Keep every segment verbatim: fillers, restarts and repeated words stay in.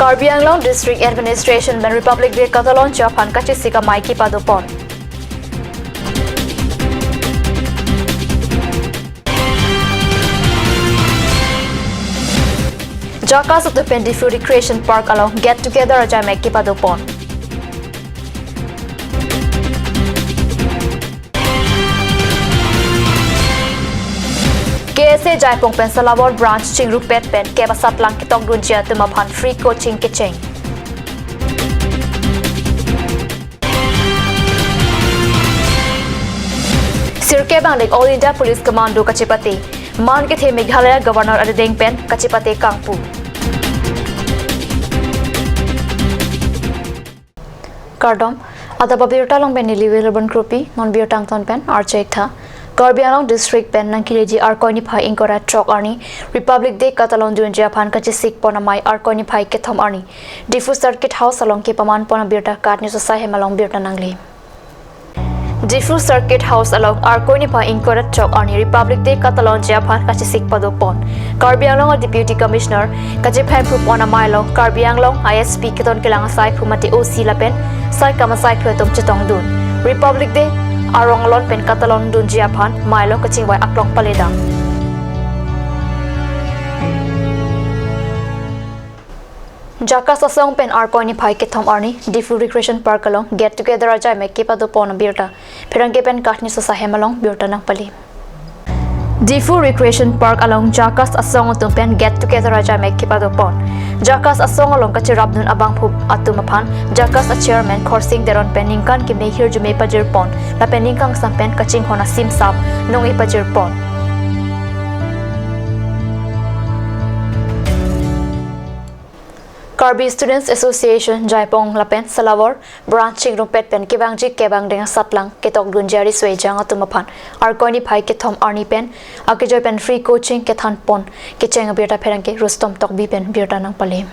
Karbi Anglong District Administration pen Republic Day katalonji aphan kachesik amei kepadopon. JACAS atum pen Diphu Recreation Park along get together ajaimek kepadopon. KSA Jaipong pen Salawar Branch chingrumpet pen kep asatlang ketokdunji atum aphan free coaching kecheng. Sirkep angdeng All India Police Commando kachepate. Man kethe Meghalaya Governor arideng pen kachepate kangpu. Kardom, adap abirta along pen neli Wilburn Kropi, non birta angton pen archek tha. Karbi Anglong District pen nangkeleji Arkoi niphai ingkoi ra throk arni Republic Day katalondunji aphan kachesikpon amei Arkoi niphai kethom arni Diphu Circuit House along kepamanpon abirta Katni Sosa hem along birta nangle. Diphu Circuit House along Arkoi niphai ingkoi ra throk arni Republic Day katalonji aphan kachesik padopon. Karbi Anglong a Deputy Commissioner kachephemphupon amei along Karbi Anglong ISP keton kelang asaiphu mate OC lapen saikam asaiphu atum chetongdun. Republic Day arong alon pen katalondunji aphan mei along kachingvai aklong paledam. JACAS asong pen Arkoi niphai kethom arni Diphu Recreation Park along get together ajaimek kepadopon abirta pherangke pen Katni Sosa hem along birta nangpale. Diphu Recreation Park along JACAS asong atum pen get together ajaimek kepadopon. JACAS asong along kacherapdun abangphu atum aphan JACAS a Chairman Khorsing Teron pen ningkan keme hirjume pajirpon lapen ningkangsam pen kachinghon asimsap nong-e pajirpon. Karbi Students Association Jaipong lapen Salawar Branch chingrumpet pen kevangji kep angdeng asatlang ketokdunji ariso ejang atum aphan Arkoi niphai kethom arni pen akejoi pen free coaching kethanpon kecheng abirta pherangke Rustom Tokbi pen birta nangpale.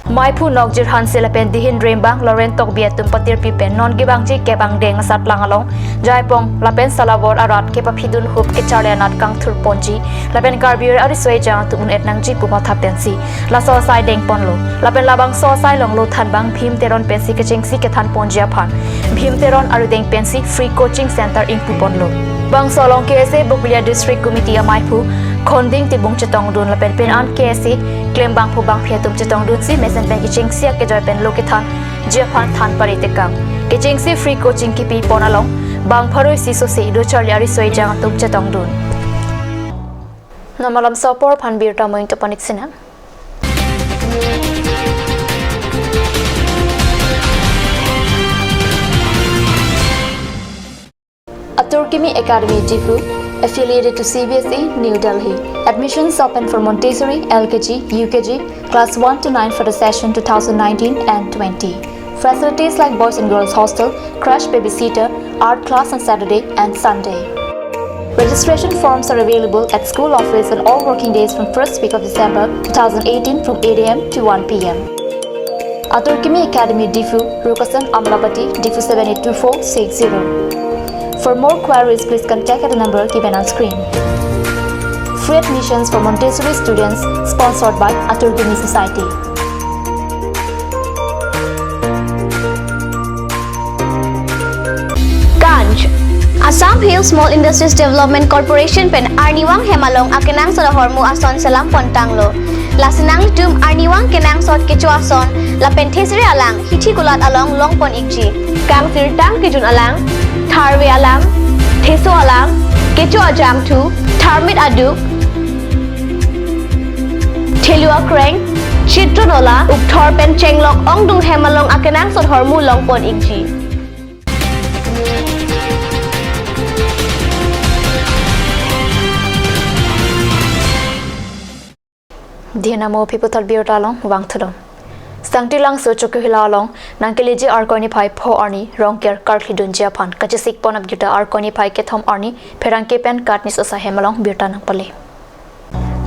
Meiphu Nokjir Hanse lapen Dihin Rembang Loren Tokbi atum patirpi pen non kevangji kep angdeng asatlang along Jaipong lapen Salawar arat kepaphidun hup kecharli anat kangthurponji lapen Karbi ariso ejang atum un-et nangji pu matha pensi laso asai dengponlo. Lapen labangso asai along lo thanbang Bhim Teron pensi kechengsi kethanponji aphan Bhim Teron arideng pensi free coaching center ingpuponlo. Bangso along KSA Bokolia District Committee ameiphu Khonding Tibung chetongdun lapen pen an KSA klembangphu bangphi atum chetongdunsi mesen pen kechengsi akejoi pen lo kethanji aphan than paritekang. Kechengsi free coaching kepipon along bang pharo isi sose do charli ariso ejang atum chetongdun. Non malomso apor aphan birta mo ingtopanik sina. Atur Kimi Academy Diphu, affiliated to C B S E, New Delhi. Admissions open for Montessori, L K G, U K G, class one to nine for the session two thousand nineteen and twenty. Facilities like boys and girls hostel, crash babysitter, art class on Saturday and Sunday. Registration forms are available at school office on all working days from first week of December two thousand eighteen from eight A M to one P M. Atur Kimi Academy Diphu, Rukasan Amlapati, Diphu seven eight two four six zero. For more queries, please contact at the number given on screen. Free admissions for Montessori students, sponsored by Atur Kimi Society. Kanj. Assam Hill Small Industries Development Corporation pen arnivang hem along akenangsot ahormu ason selam pontanglo. Lasi nanglitum arnivang kenangsot kecho ason lapen thesere alang hithi kulat along longpon ikji. Kangsirtang kejun alang, tharve alang, theso alang, kecho ajangthu, tharmit aduk, thelu akreng, chitron ola, ukthor pen chenglok ongdung hem along akenangsot ahormu longpon ikji. Dihin amo aphi puthot birta along vangthulo. Sangtilangso Chokihola along nangkeleji Arkoi niphai pho arni Rongker karkli dunji aphan kachesikpon abirta Arkoi niphai kethom arni pherangke pen Katni Sosa hem along birta nangpale.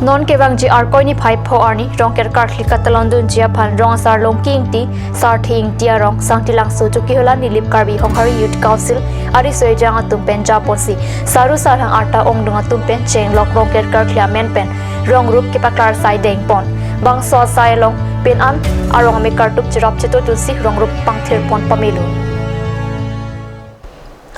Non kevangji Arkoi niphai pho arni Rongker karkli katalondunji aphan rong asar Longki Ingti, Sarthi Ingti arong Sangtilangso Chokihola Nilip Karbi Honghari Youth Council ariso ejang atum pen japonsi saru sarhang arta ongdung atum pen chenglok Rongker karkli amen pen rong rup kepaklarsai dengpon. Bangso asai along Pen an arong amei kartup cherap cheto chunsi rong rup pangthir pon pamelo.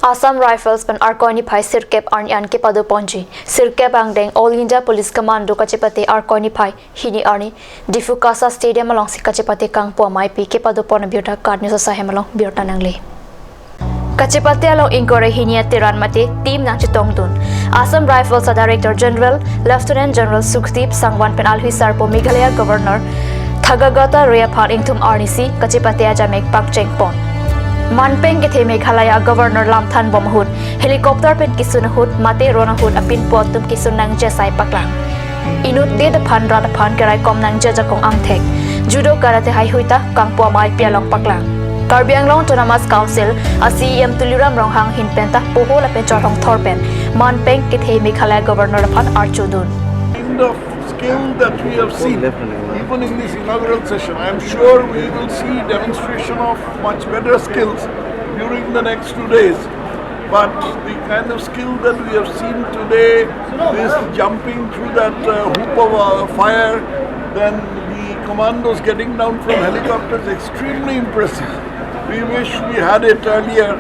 Assam Rifles pen Arkoi niphai sirkep arni an kepado ponji. Sirkep angdeng All India Police Commando kachepate Arkoi niphai hini arni Diphu Kasa Stadium alongsi kachepate kangpu amei pi kepado pon abirta KAT News asai hem along birta nangle. Kachepate along ingkoi ra hini ateran mate team nangchetongdun. Assam Rifles a Director General, Lieutenant General Sukhdeep Sangwan pen alhui sarpo Meghalaya Governor Tathagata Roy aphan ingthum arnisi kachepate ajamei pangcheng pon. Manpeng kethe Meghalaya Governor lamthan bom ahut, helicopter pen kisun ahut, mate ron ahut apinpo atum kisun nangji asai paklang. Inut det aphan rat aphan keraikom nangji ajakong angthek. Judo karate haihui ta kangpu amei pi along paklang. Karbi Anglong Autonomous Council a CEM Tuliram Ronghang ahin pen ta poho lapen chorhong thor pen Manpeng kethe Meghalaya Governor aphan archudun. Kind of skill that we have seen, even in this inaugural session. I am sure we will see demonstration of much better skills during the next two days. But the kind of skill that we have seen today, this jumping through that uh, hoop of uh, fire, then the commandos getting down from helicopters, extremely impressive. We wish we had it earlier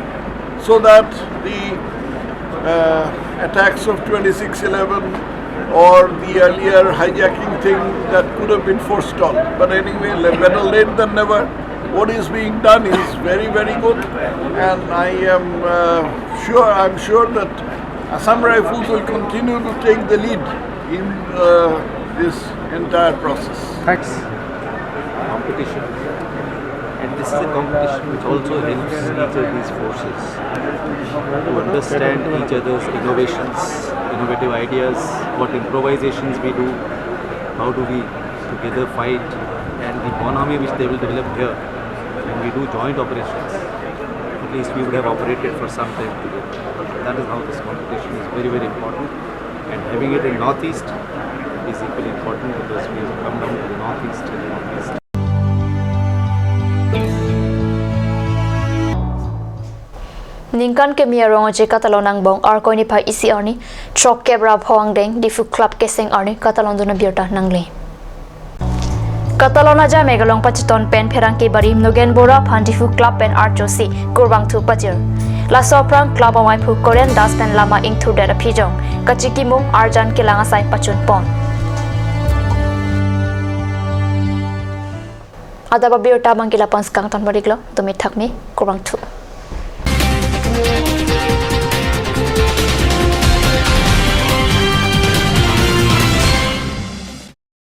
so that the uh, attacks of twenty-six eleven or the earlier hijacking thing that could have been forestalled. But anyway, le- better late than never. What is being done is very, very good, and I am uh, sure, I'm sure that Assam Rifles will continue to take the lead in uh, this entire process. Thanks. Competition. And this is a competition which also helps each of these forces to understand each other's innovations, innovative ideas, what improvisations we do, how do we together fight, and the bonhomie which they will develop here, when we do joint operations, at least we would have operated for some time together. That is how this competition is very, very important. And having it in Northeast is equally important because we have come down to the Northeast and the Northeast. Ningkan kemi arong aje katalon angbong Arkoi niphai isi arni throkkep ra pho angdeng Diphu Club keseng arni katalondun abirta nangle. Katalon ajamei along pachiton pen pherangke barim Nogen Bora aphan Diphu Club pen archosi kurvangthu pajir. Laso aphrang club ameiphu Koren Das pen lama ingthurdet aphijong kachikimung arjan kelang asai pachun pon. Adap abirta abang ke la-an si kangton barik lo, dome thakme, kurvangthu.